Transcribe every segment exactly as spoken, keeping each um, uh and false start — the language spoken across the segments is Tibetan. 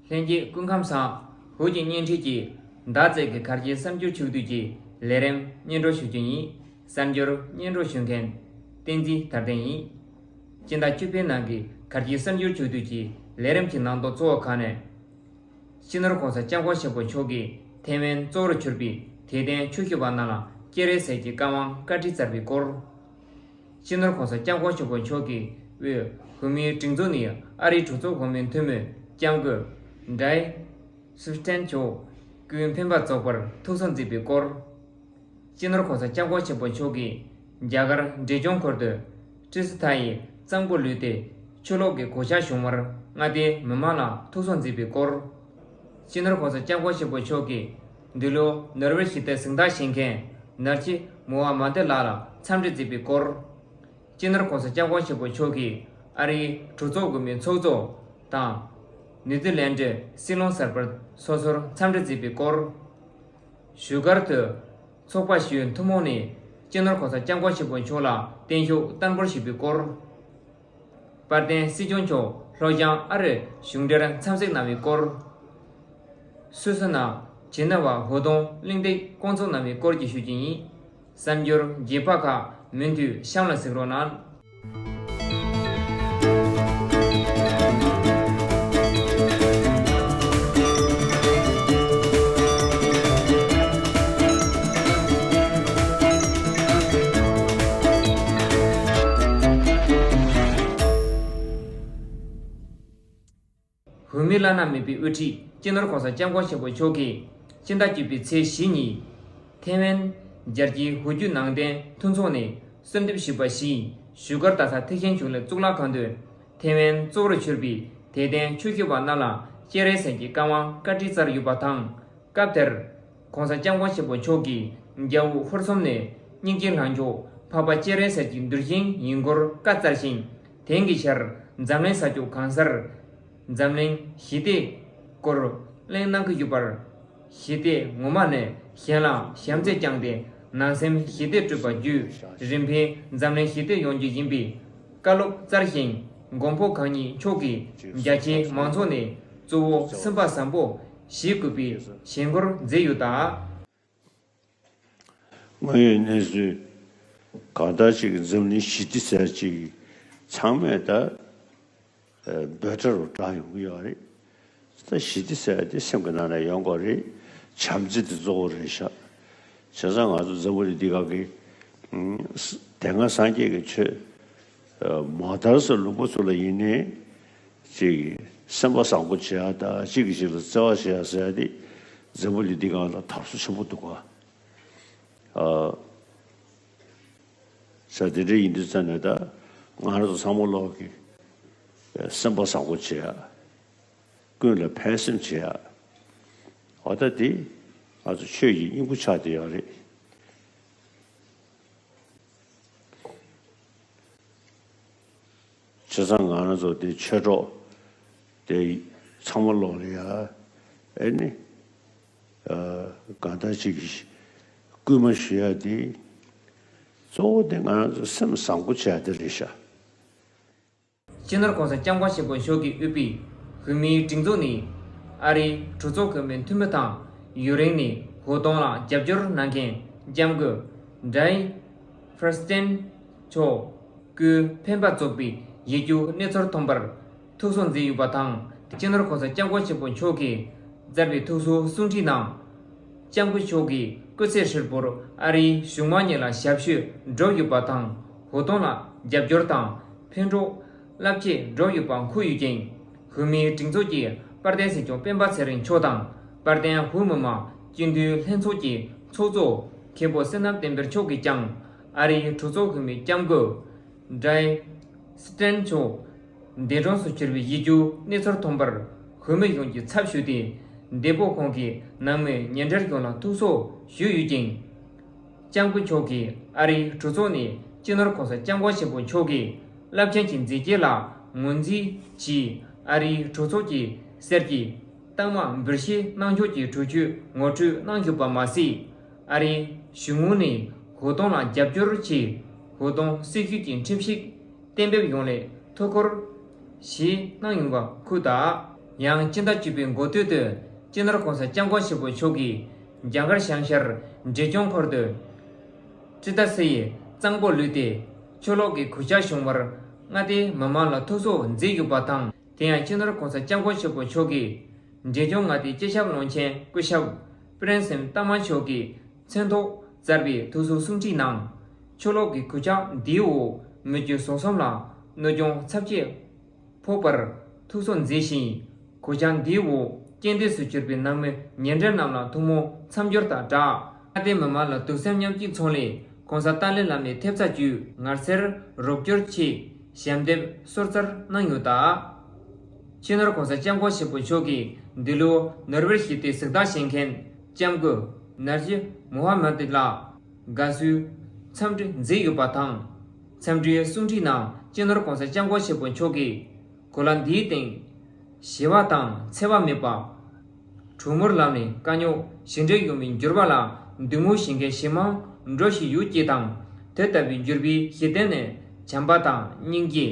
ལྷན་རྒྱས་སྐུ་ཁམས་བཟང་། ཧུའུ་ཅིན་བརྙན་འཕྲིན་གྱིས་བདག་བཅས་ཀྱི་གར་སྐྱེལ་གསར་འགྱུར་ཕྱོགས་བསྡུས་ཀྱི་ལས་རིམ་སྙན་སྒྲོན་ཞུ་རྒྱུ་ཡིན། གསར་འགྱུར་སྙན་སྒྲོན་ཞུ་མཁན་བསྟན་འཛིན་དར་ལྡན་ཡིན། སྤྱི་ཟླ་བཅུ་པའི་ནང་གི་གར་སྐྱེལ་གསར་འགྱུར་ཕྱོགས་བསྡུས་ཀྱི་ལས་རིམ་གྱི་ནང་དོན་གཙོ་བོ་ཁག་ནས། སྤྱི་ནོར་༸གོང་ས་༸སྐྱབས་མགོན་ཆེན་པོ་མཆོག་གིས་ཐའེ་ཝན་གཙོ་བོར་གྱུར་པའི་དད་ལྡན་ཆོས་ཞུ་བ་རྣམས་ལ་སྤྱན་རས་གཟིགས་ཀྱི་བཀའ་དབང་བཀའ་དྲིན་སྩལ་བའི་སྐོར། སྤྱི་ནོར་༸གོང་ས་༸སྐྱབས་མགོན་ཆེན་པོ་མཆོག་གིས་དབུས་བོད་མིའི་སྒྲིག་འཛུགས་ནས་ཨ་རིའི་གྲོས་ཚོགས་འོས་མི་འཐུས་མི་༸སྐྱབས་མགོན་ཌའི་སུ་ཊན་མཆོག་སྐུའི་འཕེན་པ་རྫོགས་པར་ཐུགས་སྣང་མཛད་པའི་སྐོར། སྤྱི་ནོར་༸གོང་ས་༸སྐྱབས་མགོན་ཆེན་པོ་མཆོག་གིས་རྒྱ་གར་འབྲས་ལྗོངས་ཁུལ་དུ་ཀྲི་སི་ཐ་ཡི་གཙང་པོ་ལུས་ཏེ་ཆུ་ལོག་གི་གོད་ཆག་བྱུང་བར་མངའ་སྡེའི་མི་མང་ལ་ཐུགས་སྣང་མཛད་པའི་སྐོར། སྤྱི་ནོར་༸གོང་ས་༸སྐྱབས་མགོན་ཆེན་པོ་མཆོག་གིས་འདི་ལོ་ནོར་ཝེ་ཞི་བདེ་གཟེངས་རྟགས་བཞེས་མཁན་ནར་ཅི་མོ་ཧ་མ་དི་ལགས་ལ་འཚམས་འདྲི་མཛད་པའི་སྐོར། སྤྱི་ནོར་༸གོང་ས་༸སྐྱབས་མགོན་ཆེན་པོ་མཆོག་གིས་ཨ་རིའི་གྲོས་ཚོགས་འོས་མིའི་ཚོགས་གཙོ་དང་། ནིའུ་ཛི་ལན་ཌི་སྲིད་བློན་གསར་པ་སོ་སོར་འཚམས་འདྲི་མཛད་པའི་སྐོར། བཞུགས་སྒར་དུ་ཚོགས་པ་ཞིག་ཐུན་མོང་ནས་སྤྱི་ནོར་༸གོང་ས་༸སྐྱབས་མགོན་ཆེན་པོ་མཆོག་ལ་བརྟན་བཞུགས་བསྟར་འབུལ་ཞུས་པའི་སྐོར། དཔལ་ལྡན་སྲིད་སྐྱོང་མཆོག་ལྷོ་བྱང་ཨ་རིར་གཞུང་འབྲེལ་འཚམས་གཟིགས་གནང་བའི་སྐོར། སུད་སི་ནང་ཇི་ནི་ཝ་ཧུའུ་ཏུང་གླེང་སྟེགས་བསྐོང་ཚོགས་གནང་བའི་སྐོར་གྱི་ཞུ་རྒྱུ་ཡིན། གསར་འགྱུར་རྒྱས་པ་ཁག་མུ་མཐུད་གཤམ་ལ་གཟིགས་རོགས་གནང་། བོད་མིའི་བླ་ན་མེད་པའི་དབུ་ཁྲིད་སྤྱི་ནོར་༸གོང་ས་༸སྐྱབས་མགོན་ཆེན་པོ་མཆོག་གིས་ཕྱི་ཟླ་བཅུ་པའི་ཚེས་བཞི་ཉིན་ཐའེ་ཝན་རྒྱལ་སྤྱིའི་ཧུའུ་ཅུན་ནང་བསྟན་མཐུན་ཚོགས་ནས་གསོལ་འདེབས་ཞུས་པ་བཞིན་བཞུགས་སྒར་རྡ་ས་ཐེག་ཆེན་གཞུང་ལས་གཙུག་ལག་ཁང་དུ་ཐའེ་ཝན་གཙོ་བོར་གྱུར་པའི་དད་ལྡན་ཆོས་ཞུ་བ་རྣམས་ལ་སྤྱན་རས་གཟིགས་ཀྱི་བཀའ་དབང་བཀའ་དྲིན་སྩལ་ཡོད་པ་དང་། སྐབས་དེར་༸གོང་ས་༸སྐྱབས་མགོན་ཆེན་པོ་མཆོག་གིས་རྒྱལ་བ་ཧོར་གསུམ་ནས་སྙིང་རྗེའི་ལྷ་མཆོག་འཕགས་པ་སྤྱན་རས་གཟིགས་ཀྱི་གདུལ་ཞིང་ཡིན་སྐོར་བཀའ་སྩལ་ཞིང་། དེང་གི་ཆར་འཛམ་གླིང་ས་ཕྱོགས་གང་སར་འཛམ་གླིང་ཞི་བདེའི་སྐོར་གླེང་གནང་གི་ཡོད་པར། ཞི་བདེ་ངོ་མ་ནི་གཞན་ལ་བྱམས་བརྩེ་བསྐྱངས་ཏེ་ནང་སེམས་ཞི་བདེ་སྤྲུལ་པ་བརྒྱུད་རིམ་པས་འཛམ་གླིང་ཞི་བདེ་ཡོང་རྒྱུ་ཡིན་པའི་བཀའ་སློབ་སྩལ་ཞིང་། མགོན་པོ་གང་ཉིད་མཆོག་གིས་རྒྱ་ཆེའི་མང་ཚོགས་ནས་གཙོ་བོ་སེམས་པ་བཟང་པོ་བྱེད་དགོས་པའི་ཞེན་སྐུལ་མཛད་ཡོད་ད། དངོས་ཡོད་གནས་ཚུལ་གང་ལྟར་ཅིག་འཛམ་གླིང་ཞི་བདེ་ཟེར་ཅིག་ཚང་མས་ད་འབོད་སྒྲ་རུ་བསྒྲགས་ཡོང་གི་ཡོད་རེད། ད་ཞི་བདེ་ཟེར་དེ་སེམས་ཀྱི་ནང་ནས་ཡོང་དགོས་རེད། བྱམས་བརྩེ་དེ་གཙོ་བོ་རེད་ཤག་བྱས་ཙང་ང་ཚོ་འཛམ་བུ་གླིང་འདི་སྒང་གི་དེ་སྔ་སངས་རྒྱས་ཀྱི་ཆོས་མ་དར་སོང་ལུང་པ་ཚོ་ལ་ཡིན་ནའི། ཅིག་སེམས་པ་བཟང་པོ་བྱེད་ཡ་དང་གཅིག་གིས་གཅིག་ལ་བརྩེ་བ་བྱེད་ཡ་ཟེར་ཡ་དེ་འཛམ་བུ་གླིང་འདི་སྒང་ལ་དར་སོ་ཆེན་པོ་འདུག་ག་ཨ། ས་དེ་འདྲ་ཡིན་དུས་ཙང་ནས་ད་ང་རང་ཚོ་ཚང་མ་ལོག་གི་སེམས་པ་བཟང་པོ་བྱེད་ཡ། ཀུན་ལ་ཕན་སེམས་བྱེད་ཡ། འོ་ད་དེ་ང་ཚོ་ཆོས་ཀྱི་སྙིང་པོ་ཆགས་བསྡད་ཡོད་རེད། བྱས་ཙང་ང་རང་ཚོ་དེ་ཆོས་གྲོགས་དེ་ཚང་མ་ལོག་ལ་ཡ་ཨེ་ནི་གང་ལྟར་ཅིག་སྐུལ་མ་ཞུ་ཡ་དེ་གཙོ་བོ་དེ་ང་རང་ཚོ་སེམས་བཟང་པོ་བྱ་ཡ་དེ་རེད་ཤག་སྤྱི་ནོར་༸གོང་ས་༸སྐྱབས་མགོན་ཆེན་པོ་མཆོག་གིས་དབུས་པའི་བོད་མིའི་སྒྲིག་འཛུགས་ནས་ཨ་རིའི་གྲོས་ཚོགས་ཀྱི་མི་འཐུས་མི་དང་ཡུན་རིང་ནས་བོད་དོན་ལ་རྒྱབ་སྐྱོར་གནང་མཁན་སྐྱབས་མགོན་ཌའི་ཕར་སྟན་མཆོག་སྐུའི་འཕེན་པ་རྫོགས་པའི་ཡིད་སྐྱོའི་གནས་ཚུལ་ཐོན་པར་ཐུགས་སྣང་མཛད་ཡོད་པ་དང་། སྤྱི་ནོར་༸གོང་ས་༸སྐྱབས་མགོན་ཆེན་པོ་མཆོག་གིས་སྩལ་བའི་ཐུགས་གསོའི་གསུང་འཕྲིན་ནང་། སྐྱབས་མགོན་མཆོག་གིས་སྐུ་ཚེ་ཧྲིལ་པོར་ཨ་རིའི་གཞུང་མང་གཉིས་ལ་ཞབས་ཞུ་བསྒྲུབས་ཡོད་པ་དང་། བོད་དོན་ལ་རྒྱབ་སྐྱོར་དང་ཕན་གྲོགས་རླབས་ཆེ་བསྒྲུབས་ཡོད་པ་འཁོད་ཡོད་ཅིང་། བོད་མིའི་སྒྲིག་འཛུགས་ཀྱི་དཔལ་ལྡན་སྲིད་སྐྱོང་སྤེན་པ་ཚེ་རིང་མཆོག་དང་། དཔལ་ལྡན་བོད་མི་མང་སྤྱི་འཐུས་ལྷན་ཚོགས་ཀྱི་ཚོགས་གཙོ་མཁན་པོ་བསོད་ནམས་བསྟན་འཕེལ་མཆོག་གིས་ཀྱང་ཨ་རིའི་གྲོས་ཚོགས་འོས་མི་སྐྱབས་མགོན་ཌའི་སི་ཏན་མཆོག་འདས་གྲོངས་སུ་གྱུར་བའི་ཡིད་སྐྱོའི་གནས་ཚུལ་ཐོན་པར་བོད་མི་ཡོངས་ཀྱི་ཚབ་ཞུས་ཏེ། འདས་པོ་ཁོང་གི་ནང་མི་ཉེ་འབྲེལ་ཡོངས་ལ་ཐུགས་གསོ་ཞུས་ཡོད་ཅིང་། སྐྱབས་མགོན་མཆོག་གིས་ཨ་རིའི་གྲོས་ཚོགས་ནས་སྤྱི་ནོར་༸གོང་ས་༸སྐྱབས་མགོན་ཆེན་པོ་མཆོག་གིས་རླབས་ཆེན་གྱི་མཛད་རྗེས་ལ་ངོས་འཛིན་གྱིས་ཨ་རིའི་གྲོས་ཚོགས་ཀྱི་གསེར་གྱི་རྟགས་མ་འབུལ་བཞེས་གནང་ཕྱོགས་ཀྱི་གྲོས་ཆོད་ངོ་སྤྲོད་གནང་ཡོད་པ་མ་ཟད། ཨ་རིའི་གཞུང་ངོས་ནས་བོད་དོན་ལ་རྒྱབ་སྐྱོར་གྱིས་བོད་དོན་སྲིད་བྱུས་ཀྱི་ཁྲིམས་ཞིབ་གཏན་འབེབས་ཡོང་སླད་ཐུགས་ཁུར་བཞེས་གནང་ཡོང་བ་ཁུལ་དང་ ཡང་སྤྱི་ཟླ་བཅུ་པའི་འགོ་སྟོད་དུ་སྤྱི་ནོར་༸གོང་ས་༸སྐྱབས་མགོན་ཆེན་པོ་མཆོག་གིས་རྒྱ་གར་བྱང་ཤར་འབྲས་ལྗོངས་ཁུལ་དུ་ཀྲི་ཏ་སི་ཡི་གཙང་པོ་ལུས་ཏེ་ཆུ་ལོག་གི་གོད་ཆག་བྱུང་བར་མངའ་སྡེའི་མི་མང་ལ་ཐུགས་གསོ་མཛད་ཡོད་པ་དང་། དེ་ཡང་སྤྱི་ནོར་༸གོང་ས་༸སྐྱབས་མགོན་ཆེན་པོ་མཆོག་གིས་འབྲས་ལྗོངས་མངའ་སྡེའི་སྤྱི་ཁྱབ་བློན་ཆེན་སྐུ་ཞབས་པྲེན་སིང་ཏཱ་མ་མཆོག་གི་མཚན་ཐོག་བསྩལ་བའི་ཐུགས་གསོ་གསུང་འཕྲིན་ནང་། ཆུ་ལོག་གི་གོད་ཆག་འདིའི་འོག་མི་རྒྱུ་ཟོག་གསུམ་ལ་གནོད་སྐྱོན་ཚབས་ཆེ་ཕོག་པར་ཐུགས་གསོ་མཛད་ཅིང་། གོད་ཆག་འདིའི་འོག་རྐྱེན་འདས་སུ་གྱུར་པའི་ནང་མི་ཉེ་འབྲེལ་རྣམས་ལ་ཐུགས་སྨོན་མཚམས་སྦྱོར་དང་སྦྲགས། མངའ་སྡེའི་མི་མང་ལ་གདུང་སེམས་མཉམ་སྐྱེད་ཚོགས་ལས་༸གོང་ས་ཏཱ་ལའི་བླ་མའི་ཐེབས་རྩ་བརྒྱུད་ངལ་སེལ་རོགས་སྐྱོར་ཆེད་ཞལ་འདེབས་གསོལ་སྩལ་གནང་ཡོད་སྟབས། སྤྱི་ནོར་༸གོང་ས་༸སྐྱབས་མགོན་ཆེན་པོ་མཆོག་གིས་འདི་ལོ་ནོ་བེལ་ཞི་བདེའི་གཟེངས་རྟགས་བཞེས་མཁན་ལྕམ་སྐུ་ནར་ཇི་མུ་ཧ་མད་ལ་དགའ་བསུའི་འཚམས་འདྲི་མཛད་ཡོད་པ་དང་། འཚམས་འདྲིའི་གསུང་འཕྲིན་ནང་སྤྱི་ནོར་༸གོང་ས་༸སྐྱབས་མགོན་ཆེན་པོ་མཆོག་གིས། གོ་ལ་འདིའི་སྟེང་ཞི་བ་དང་འཚེ་བ་མེད་པ། གྲོས་མོལ་ལམ་ནས་དཀའ་རྙོག་ཞི་འགྲིག་ཡོང་བའི་འགྱུར་བ་ལ་འདུན་མོས་བྱེད་མཁན་ཞེ་མང་འགྲོ་བཞིན་ཡོད་ཅེས་དང་། དེ་ལྟ་བུའི་འགྱུར་བའི་གཞི་རྟེན་ནི་བྱམས་པ་དང་སྙིང་རྗེ།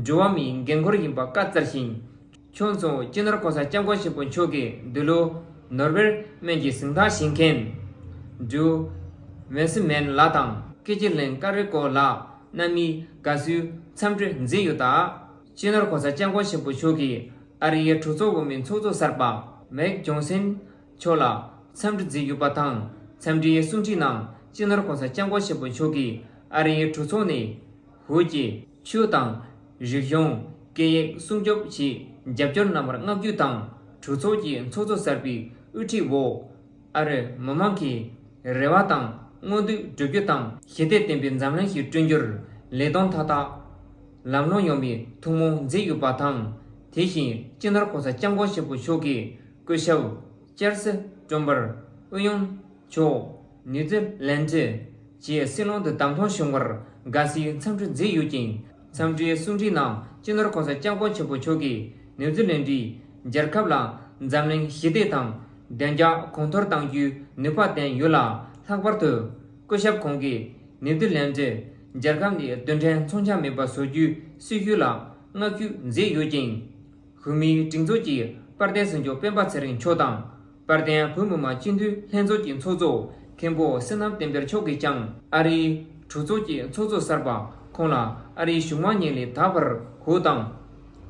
འགྲོ་བ་མིའི་འགན་ཁུར་ཡིན་པ་བཀའ་སྩལ་ཞིང་། ཁྱོད་ཚོ་སྤྱི་ནོར་༸གོང་ས་༸སྐྱབས་མགོན་ཆེན་པོ་མཆོག་གིས་འདི་ལོ་ནོ་བེལ་སྨན་གྱི་གཟེངས་རྟགས་བཞེས་མཁན་ཌུ་ཝེན་སི་མན་ལགས་དང་སྐད་ཆ་ལེན་ཀ་རི་ཀོ་ལགས་རྣམ་གཉིས་དགའ་བསུའི་འཚམས་འདྲི་མཛད་ཡོད་སྟབས། སྤྱི་ནོར་༸གོང་ས་༸སྐྱབས་མགོན་ཆེན་པོ་མཆོག་གིས་ཨ་རིའི་གྲོས་ཚོགས་འོག་མའི་ཚོགས་གཙོ་གསར་པ་མེག་ཇོན་སན་མཆོག་ལ་འཚམས་འདྲི་མཛད་ཡོད་པ་དང་། འཚམས་འདྲིའི་གསུང་འཕྲིན་ནང་སྤྱི་ནོར་༸གོང་ས་༸སྐྱབས་མགོན་ཆེན་པོ་མཆོག་གིས་ཨ་རིའི་གྲོས་ཚོགས་ནས་བོད་ཀྱི་ཆོས་དང་རིག་གཞུང་སྐད་ཡིག་སྲུང་སྐྱོབ་ཆེད་རྒྱབ་སྐྱོར་གནང་བར་བསྔགས་བརྗོད་དང་། གྲོས་ཚོགས་ཀྱི་ཚོགས་གཙོ་གསར་པའི་དབུ་ཁྲིད་འོག་ཨ་རིའི་མི་མང་གི་རེ་བ་དང་མངོན་འདོད་བསྒྲུབ་རྒྱུ་དང་། ཞི་བདེ་ལྡན་པའི་འཛམ་གླིང་ཞིག་བསྐྲུན་རྒྱུར་ལས་དོན་མཐའ་དག་ལམ་ལྷོང་ཡོང་བའི་ཐུགས་སྨོན་མཛད་ཡོད་པ་དང་། དེ་བཞིན་སྤྱི་ནོར་༸གོང་ས་༸སྐྱབས་མགོན་ཆེན་པོ་མཆོག་གིས་སྐུ་ཞབས་ཅཱལ་སི་ཀྲོན་པར་ཨུ་ཡོན་མཆོག་ནིའུ་ཛི་ལན་ཌི་བཅས་སྲིད་བློན་དུ་བདམས་ཐོན་བྱུང་བར་དགའ་བསུའི་འཚམས་འདྲི་མཛད་ཡོད་ཅིང་། འཚམས་འདྲིའི་གསུང་འཕྲིན་ནང་སྤྱི་ནོར་༸གོང་ས་༸སྐྱབས་མགོན་ཆེན་པོ་མཆོག་གིས་ནིའུ་ཛི་ལན་ཌི་རྒྱལ་ཁབ་ལ་འཛམ་གླིང་ཞི་བདེ་དང་བདེ་འཇགས་གོང་མཐོར་གཏང་རྒྱུའི་ནུས་པ་ལྡན་ཡོད་ལ། ལྷག་པར་དུ་སྐུ་ཞབས་ཁོང་གིས་ནིའུ་ཛི་ལན་ཌི་རྒྱལ་ཁབ་ནས་རྡུལ་ཕྲན་མཚོན་ཆ་མེད་པ་བཟོ་རྒྱུའི་སྲིད་ཇུས་ལ་བསྔགས་བརྗོད་མཛད་ཡོད་ཅིང་། བོད་མིའི་སྒྲིག་འཛུགས་ཀྱི་དཔལ་ལྡན་སྲིད་སྐྱོང་སྤེན་པ་ཚེ་རིང་མཆོག་དང་། དཔལ་ལྡན་བོད་མི་མང་སྤྱི་འཐུས་ལྷན་ཚོགས་ཀྱི་ཚོགས་གཙོ་མཁན་པོ་བསོད་ནམས་བསྟན་འཕེལ་མཆོག་གིས་ཀྱང་ཨ་རིའི་གྲོས་ཚོགས་ཀྱི་ཚོགས་གཙོ་གསར་པ་ཁོང་ལ་ཨ་རིའི་གཞུང་མང་གཉིས་ལས་དག་པར་གུས་དང་།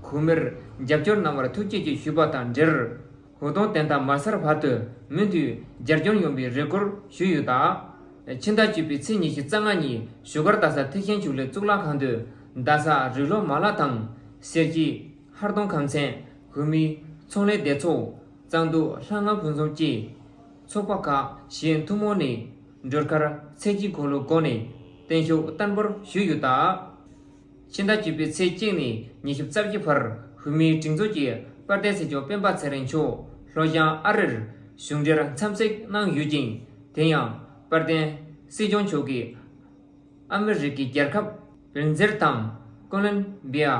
གུས་མོས་རྒྱབ་སྐྱོར་གནང་བར་ཐུགས་རྗེ་ཆེ་ཞུས་པ་དང་འབྲེལ། འོད་སྟོང་བསྟན་དང་མ་ཚར་བར་དུ་མུ་མཐུད་རྒྱབ་སྐྱོར་ཡོང་བའི་རེ་སྐུལ་ཞུས་ཡོད་སྟབས། ཕྱི་ཟླ་བཅུ་པའི་ཚེས་ཉི་ཤུ་རྩ་ལྔ་ཉིན་བཞུགས་སྒར་རྡ་ས་ཐེག་ཆེན་ཆོས་གླིང་གཙུག་ལག་ཁང་དུ་རྡ་ས་རིགས་སློབ་མ་ལག་དང་། སེར་བྱེས། ཧར་གདོང་ཁམས་ཚན། བོད་མིའི་ཚོང་ལས་སྡེ་ཚོགས། གཙང་འདུས་ལྷ་ང་ཕུན་སུམ་བཅས་ཚོགས་པ་ཁག་གཞན་ཐུན་མོང་ནས་སྒྲོལ་དཀར་ཚེས་ཀྱི་འཁོར་ལོའི་སྒོ་ནས་བརྟན་བཞུགས་བསྟར་འབུལ་ཞུས་ཡོད་སྟབས། ཕྱི་ཟླ་བཅུ་པའི་ཚེས་གཅིག་ནས་ཉི་ཤུ་རྩ་བཞི་བར་བོད་མིའི་སྒྲིག་འཛུགས་ཀྱི་དཔལ་ལྡན་སྲིད་སྐྱོང་སྤེན་པ་ཚེ་རིང་མཆོག་ལྷོ་བྱང་ཨ་རིར་གཞུང་འབྲེལ་འཚམས་གཟིགས་གནང་ཡོད་ཅིང་། དེ་ཡང་དཔལ་ལྡན་སྲིད་སྐྱོང་མཆོག་གིས། ཨ་མི་རི་ཀའི་རྒྱལ་ཁབ་བྷེལ་ཇམ་དང་ཀོ་ལོམ་བི་ཡ།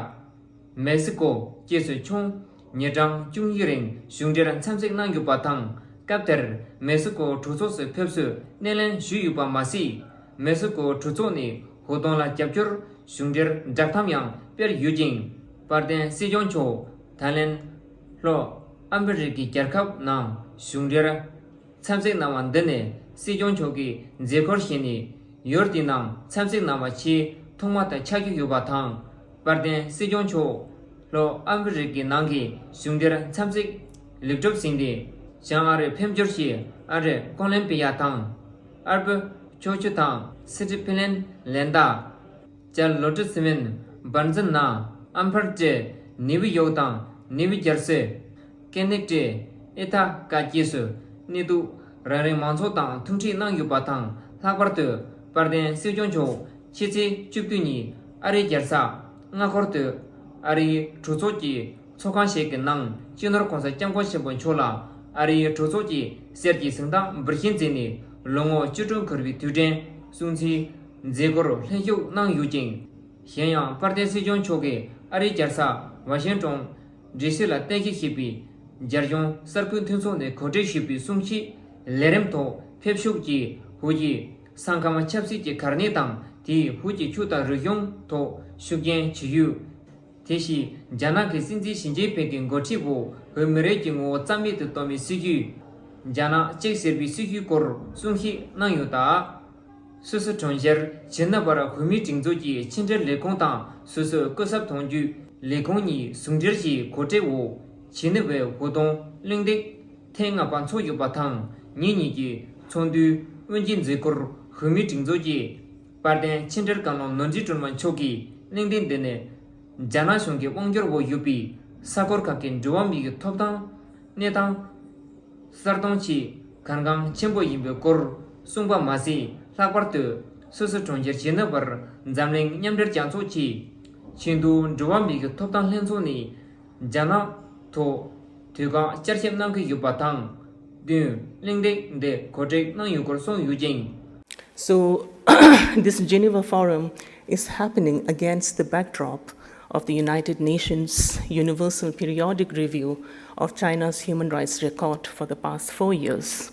མེག་སི་ཀོ་བཅས་སུ་ཆུང་ཉིན་གྲངས་བཅུ་གཉིས་རིང་གཞུང་འབྲེལ་འཚམས་གཟིགས་གནང་ཡོད་པ་དང་། སྐབས་དེར་མེག་སི་ཀོ་གྲོས་ཚོགས་སུ་ཕེབས་བསུ་སྣེ་ལེན་ཞུས་ཡོད་པ་མ་ཟད། མེག་སི་ཀོ་གྲོས་ཚོགས་ནས་བོད་དོན་ལ་རྒྱབ་སྐྱོར་གཞུང་འབྲེལ་བསྒྲགས་གཏམ་ཡང་སྤེལ་ཡོད་ཅིང་། དཔལ་ལྡན་སྲིད་སྐྱོང་མཆོག་ཐའི་ལེན། ལྷོ་ཨ་མི་རི་ཀའི་རྒྱལ་ཁབ་ནང་གཞུང་འབྲེལ། འཚམས་གཟིགས་གནང་བ་འདི་ནི་སྲིད་སྐྱོང་མཆོག་གིས་མཛད་སྒོར་ཞུགས་ནས་ཡུལ་དེའི་ནང་འཚམས་གཟིགས་གནང་བ་ཆེས་ཐོག་མ་དེ་ཆགས་ཀྱི་ཡོད་པ་དང་། དཔལ་ལྡན་སྲིད་སྐྱོང་མཆོག་ལྷོ་ཨ་མི་རི་ཀའི་ནང་གི་གཞུང་འབྲེལ་འཚམས་གཟིགས་ལེགས་གྲུབ་ཟིན་ཏེ། བྱང་ཨ་རིར་ཕེབས་འབྱོར་གྱིས་ཨ་རི་ཀོ་ལོམ་བི་ཡ་དང་། ཨ་རབ་ཕྱོགས་བཞི་དང་སི་ཏི་ཕིན་ལན་ལན་ད། ཅཱལ་ལོ་ཊི་སི་ཝན་སྦར་ཛི་ནང་ཨམ་ཕར་ཏི་ནིའུ་ཡོག་དང་ནིའུ་ཇར་སི། ཀེ་ནེག་ཊི་ཨེ་ཐ་ཀ་བཅས་སུ་གནས་ཐུག་རང་རེའི་མང་ཚོགས་དང་ཐུག་འཕྲད་གནང་ཡོད་པ་དང་། ལྷག་པར་དུ་དཔལ་ལྡན་སྲིད་སྐྱོང་མཆོག་ཕྱི་ཚེས་བཅུ་བདུན་ཉིན་ཨ་རིའི་རྒྱལ་ས་མངའ་འཁོར་དུ་ཨ་རིའི་གྲོས་ཚོགས་ཀྱི་ཚོགས་ཁང་ཞིག་གི་ནང་སྤྱི་ནོར་༸གོང་ས་༸སྐྱབས་མགོན་ཆེན་པོ་མཆོག་ལ་ཨ་རིའི་གྲོས་ཚོགས་ཀྱི་གསེར་གྱི་གཟེངས་རྟགས་འབུལ་བཞེས་མཛད་ནས། ལོ་ངོ་བཅུ་དྲུག་འཁོར་བའི་དུས་དྲན་སྲུང་བརྩིའི་མཛད་སྒོར་ལྷན་ཞུགས་གནང་ཡོད་ཅིང་། གཞན་ཡང་དཔལ་ལྡན་སྲིད་སྐྱོང་མཆོག་གིས་ཨ་རིའི་རྒྱལ་ས་ཝ་ཤིང་ཏོན་ཌི་སི་ལ་རྟེན་གཞི་བྱས་པའི་རྒྱལ་གཞུང་གསར་སྐུའི་མཐུན་ཚོགས་ནས་གོ་སྒྲིག་ཞུས་པའི་གསུང་ཆོས་ལས་རིམ་ཐོག་ཕེབས་ཞུགས་ཀྱིས་བོད་ཀྱི་ས་ཁམས་ཆབ་སྲིད་ཀྱི་གར་གནས་དང་། དེས་བོད་ཀྱི་ཆོས་དང་རིག་གཞུང་ཐོག་ཤུགས་རྐྱེན་ཇི་ཡོད། དེ་བཞིན་རྒྱ་ནག་གི་སྲིད་འཛིན་ཞི་ཅིན་ཕིང་གི་འགོ་ཁྲིད་འོག་ བོད་མི་རིགས་ཀྱི་ངོ་བོ་རྩ་མེད་དུ་གཏོང་བའི་སྲིད་བྱུས། རྒྱ་ནག་གཅིག་ཟེར་བའི་སྲིད་བྱུས་སྐོར་གསུང་བཤད་གནང་ཡོད་སྟབས། སུད་སི་གྲོང་ཁྱེར་ཇི་ནི་ཝར་བོད་མིའི་སྒྲིག་འཛུགས་ཀྱི་ཕྱི་འབྲེལ་ལས་ཁུངས་དང་སུད་སི་སྐུ་ཚབ་དོན་གཅོད་ལས་ཁུངས་གཉིས་ཟུང་འབྲེལ་གྱིས་གོ་སྒྲིག་འོག་ཇི་ནི་ཝའི་བོད་དོན་གླེང་སྟེགས་ཐེངས་ལྔ་པ་འཚོགས་ཡོད་པ་དང་། ཉིན་གཉིས་ཀྱི་ཚོགས་འདུའི་དབུ་འབྱེད་མཛད་ཁུལ་བོད་མིའི་སྒྲིག་འཛུགས་ཀྱི་དཔལ་ལྡན་ཕྱི་འབྲེལ་བཀའ་བློན་ནོར་འཛིན་སྒྲོལ་མ་མཆོག་གིས། གླེང་སྟེགས་འདི་ནི་རྒྱ་ནག་གཞུང་གི་དབང་སྒྱུར་འོག་ཡོད་པའི་ས་ཁུལ་ཁག་གི་འགྲོ་བ་མིའི་ཐོབ་ཐང་གནས་སྟངས་གསར་གཏོད་ཆེད་གལ་འགངས་ཆེན་པོ་ཡིན་པའི་སྐོར་གསུངས་པ་མ་ཟད། ལྷག་པར་དུ་སུད་སི་གྲོང་ཁྱེར་ཇི་ནི་ཝར་འཛམ་གླིང་མཉམ་འབྲེལ་རྒྱལ་ཚོགས་ཀྱི་ཆེས་མཐོའི་འགྲོ་བ་མིའི་ཐོབ་ཐང་ལྷན་ཚོགས་ནས་རྒྱ་ནག་ཐོག་དུས་བཀག་བསྐྱར་ཞིབ་གནང་གི་ཡོད་པ་དང་བསྟུན། གླེང་སྟེགས་འདི་གོ་སྒྲིག་གནང་ཡོད་སྐོར་གསུངས་ཡོད་ཅིང་། So, this Geneva Forum is happening against the backdrop of the United Nations Universal Periodic Review of China's human rights record for the past four years.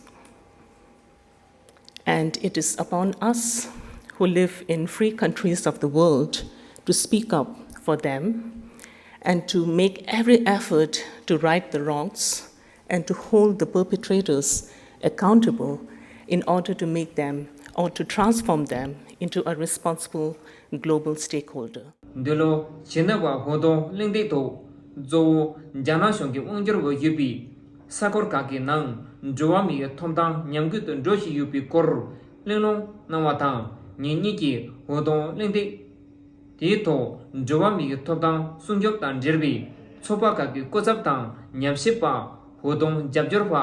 And it is upon us who live in free countries of the world to speak up for them and to make every effort to right the wrongs and to hold the perpetrators accountable in order to make them or to transform them into a responsible global stakeholder. འདི་ལོ་ཇི་ནི་ཝ་བོད་དོན་གླེང་སྟེགས་ཐོག་གཙོ་བོ་རྒྱ་ནག་གཞུང་གི་དབང་སྒྱུར་འོག་ཡོད་པའི་ས་ཁུལ་ཁག་གི་ནང་འགྲོ་བ་མིའི་ཐོབ་ཐང་ཉམས་རྒུད་དུ་འགྲོ་བཞིན་ཡོད་པའི་སྐོར་གླེང་སློང་གནང་བ་དང་། ཉིན་གཉིས་ཀྱི་བོད་དོན་གླེང་སྟེགས་དེའི་ཐོག་འགྲོ་བ་མིའི་ཐོབ་ཐང་སྲུང་སྐྱོབ་དང་འབྲེལ་བའི་ཚོགས་པ་ཁག་གི་སྐུ་ཚབ་དང་ཉམས་ཞིབ་པ། བོད་དོན་རྒྱབ་སྐྱོར་པ།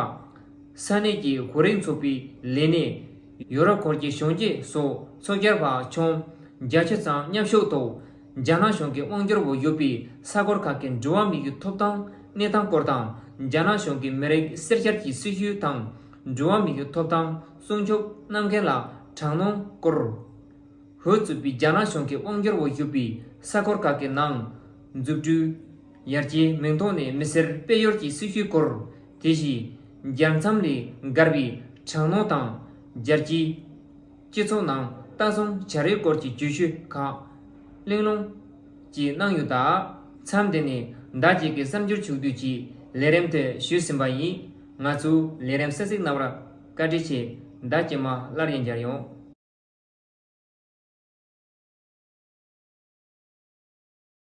ས་གནས་ཀྱི་བོད་རིགས་ཚོགས་པའི་ལས་སྣེ། ཡོ་རོབ་ཁུལ་གྱི་གཞོན་སྐྱེས་སོགས་ཚོགས་བཅར་བ་ཁྱོན་བརྒྱད་ཅུ་ཙམ་མཉམ་ཞུགས་ཐོག་རྒྱ་ནག་གཞུང་གི་དབང་སྒྱུར་འོག་ཡོད་པའི་ས་ཁུལ་ཁག་གི་འགྲོ་བ་མིའི་ཐོབ་ཐང་གནས་སྟངས་སྐོར་དང་། རྒྱ་ནག་གཞུང་གི་མི་རིགས་སེར་སྐྱ་གི་སྲིད་བྱུས་དང་འགྲོ་བ་མིའི་ཐོབ་ཐང་སྲུང་སྐྱོབ་གནང་མཁན་ལ་དྲག་གནོན་སྐོར། འོས་བཙུགས་པའི་རྒྱ་ནག་གཞུང་གི་དབང་སྒྱུར་འོག་ཡོད་པའི་ས་ཁུལ་ཁག་གི་ནང་། འཛུགས་སྐྲུན། ཡར་རྒྱས་མིང་ཐོག་ནས་མི་སེར་སྤེལ་ཡུལ་གྱི་སྲིད་བྱུས་སྐོར། དེ་བཞིན་རྒྱལ་མཚམས་ལས་བརྒལ་བའི་དྲག་གནོན་དང་། རྒྱལ་སྤྱིའི་སྤྱི་ཚོགས་ནང་ལྟ་སྲུང་བྱ་རིགས་སྐོར་གྱི་བརྗོད་གཞི་ཁག་གླེང་སློང་བཅས་གནང་ཡོད་སྟབས། མཚམས་འདི་ནས་བདག་བཅས་ཀྱི་གསར་འགྱུར་ཕྱོགས་བསྡུས་ཀྱི་ལས་རིམ་དེ་ཞུས་ཟིན་པ་ཡིན། ང་ཚོའི་ལས་རིམ་གསན་གཟིགས་གནང་བར་བཀའ་དྲིན་ཆེ། ཟླ་རྗེས་མ་སླར་ཡང་མཇལ་ཡོང་།